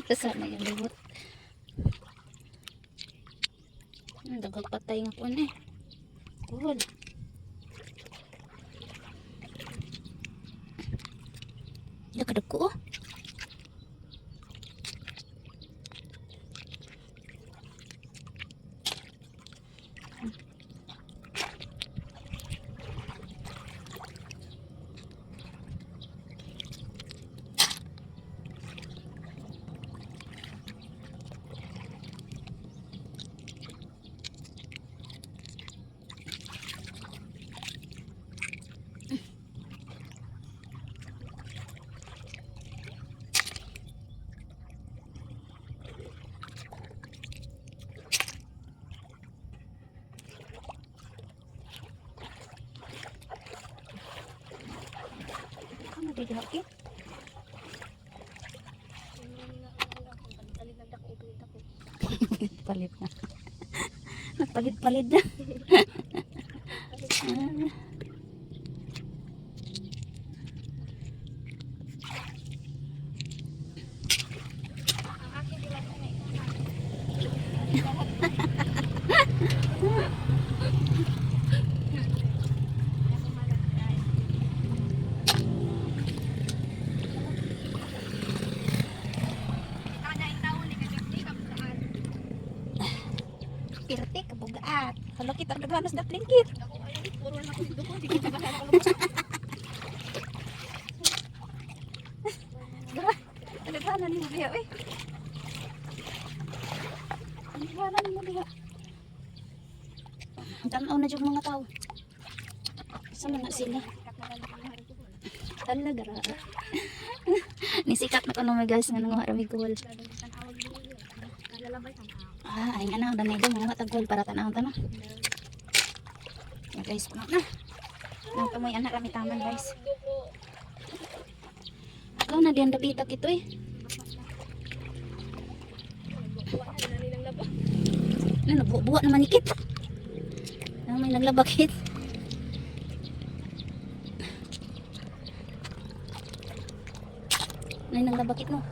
Sana yung libot. Ang daghang patay nga kuan eh. Kuhol. Dakadag ko oh. Ano di haki? Palit na. Nagpalit-palit na. Ah. Pirti kabugaat. Hello kita naghanas na tlingkit. Naghanan ni mo diha oy. Naghanan ni mo diha. Tanaw na jud mga tao. Sa man na sila? Talaga ra. Nisikat na kuno mga guys nga nanguha ra mig kuhol. Ah, ay nga na danay do mga tagkol para tan-awon ta no. Yan guys, puno na. Nang tumoy anak rami taman guys. Ikaw na diyan dapitak ito eh. Ano, buwa naman ikit. Ano, may naglabakit. May naglabakit no.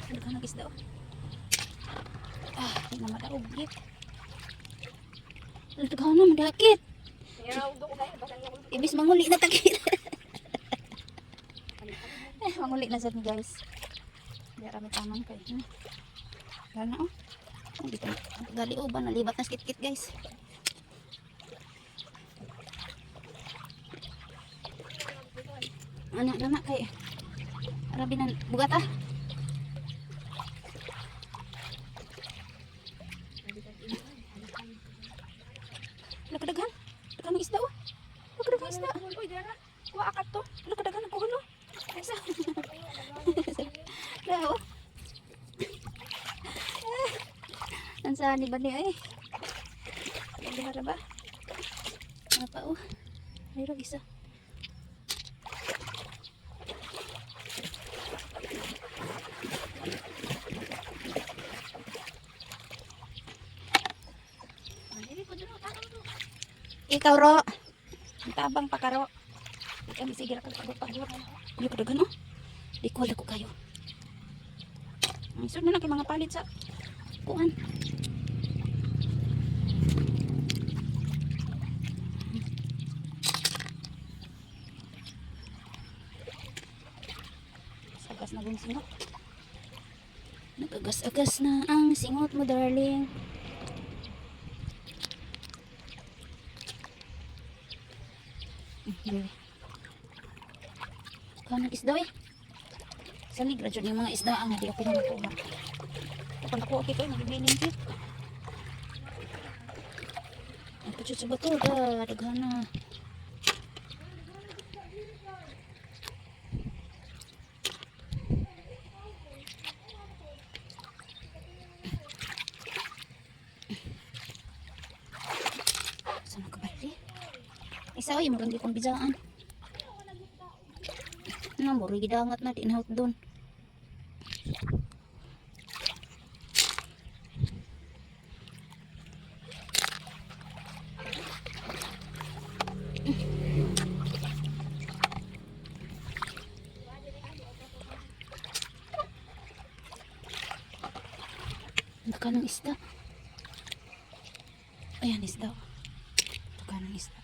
Ano ka nag-isda oh? Ah, hindi na madaog git. Ano ka na madakit? Ibis manguli na takit. Eh, manguli na sad ni guys. Di rami tamang kay. Gana oh. Hindi ka gali oh ba nalibat na skit-kit guys. Ana na kay. Arabi na bugat ah. Nakadaghan. Daghan ng isda oh. Nakadaghan isda. Uy, dara. Kuha akat to. Nakadaghan ang kulo. Isa. Daw. Ang saan ni ba niya eh? Ano ba? Ano pa oh? Mayroong isa. Ikaw ro. Ang tabang pa karo. Kami sige ra kag pagod-pagod. Hindi ko dagan oh. Di ko ko kayo. Ay, sud na lang kay mga palit sa kuan. Sagas na gong singot. Nagagas-agas na ang singot mo, darling. Dili. Kanang isda eh. Sa ligra dyan yung mga isda ang hindi ako na nakuha. Kapag nakuha kito, nagibilin kit. Ang pachut sa bato, da, daghana. Saan nakabali? Isa oy, murang di kong bidaan. Ano, murang gidangat na, di na doon. Ayan, isda. Tuka ng isda.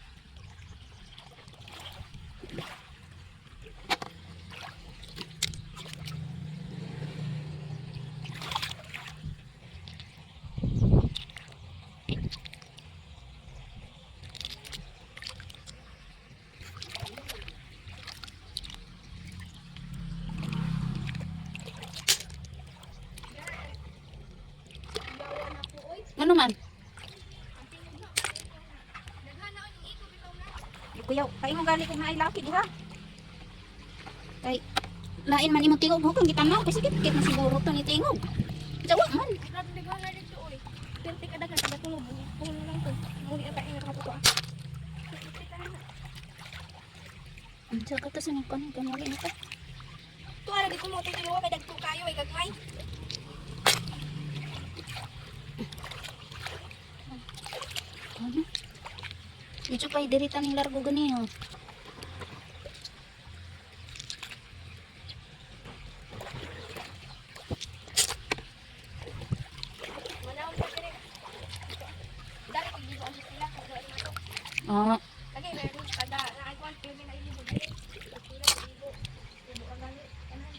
Ano man? Kuya, kayo mo gali kung nailaki diha. Kay lain man imong tingog hukang gitanaw kasi kit na siguro to ni tingog. Jawa man. Grabe daghan na dito oy. Perti ka daghan kada tulo puno lang to. Muli ata ingat ka to. Ang ka to sa ning kanin kanuli nito. To ara dito mo to tinuwa kay dagko kayo ay gagmay. Ano? Medyo pa dirita ning largo gani oh. Wala ko dire. Dali kay gibo ang sila kay to. Ah, Lagi meron kada naay kwan pirmi na ilibo dali. Sila libo. Libo ang gani. Tanan.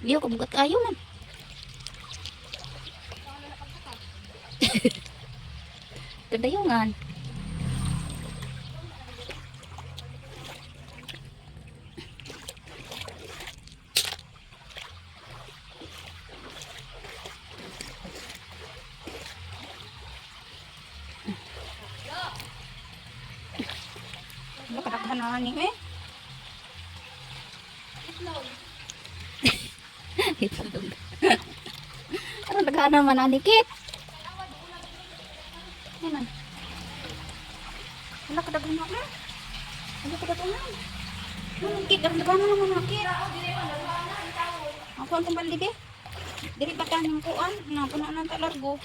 Liyo ko bugat kayo man. Kadayungan. Baka daghan na ni eh. Itlog. Itlog. Aron daghan naman ani kit. Yan na. Wala ka daghan na. Wala ka daghan na. Ano kit aron daghan na naman na kit. Ako ang kumbali be. Diri pa ka ng kuan na puno na ta largo.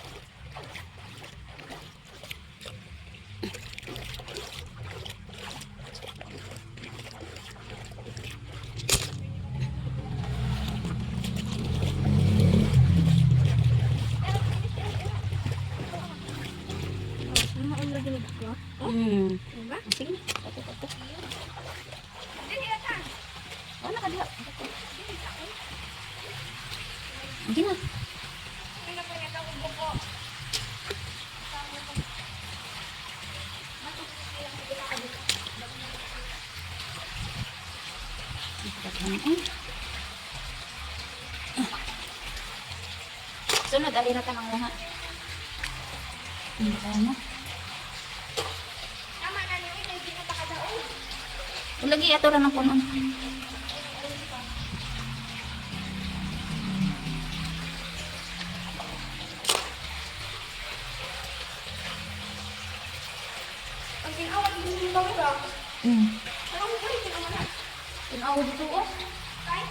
Ano ang lagi ni ko? Diba? Sige na. Ato ato. Dili ta. Wala ka diha. Sige na. Ano pa nga akong buko? Daghan eh. Sunod, alin na ka ng mga. Hindi ka na. Tama na niyo kay di na takadaog. Lagi ato ra ng punon. Ang ginawa ng bumbaw ra. Ano mo ba ginawa na? Tinaw dito oh. Kay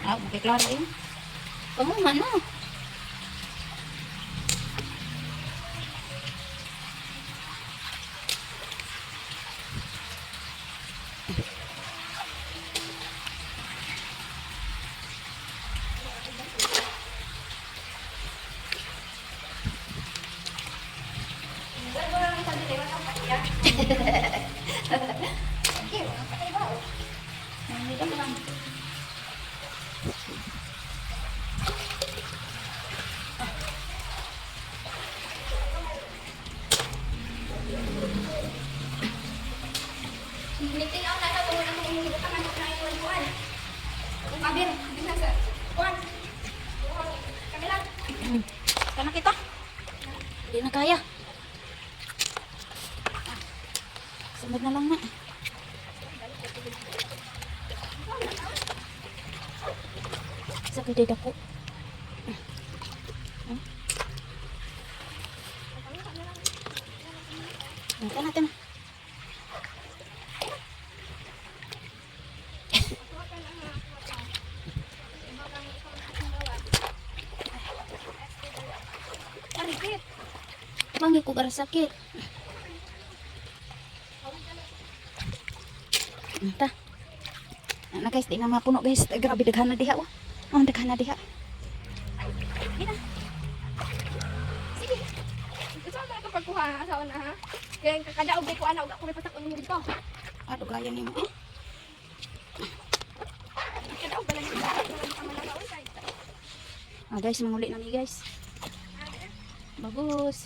Ah, okay, klaro eh. Pangunga na. Wala mo lang sa dili wala pa iya. Okay, wala pa tayo ba? Nangita mo lang. Mabir, di na sa kuan. Kami lang. Kana kita. Hindi na kaya. Sunod na lang na. Sa kay dako. Kana natin. Arigit. Mangi ko para sakit. Ta. Na guys, di na mapuno, guys. Grabe, daghan na diha oh. Oh, daghan na diha. Gina. Sige. Gusto mo na pagkuha asawa na ha? Kaya kakadaog di ko ana og ako may patak mo dito. Ah, dugayan nimo eh. Kadaog ba lang dito? Ah, guys, manguli na mi, guys. Bagus.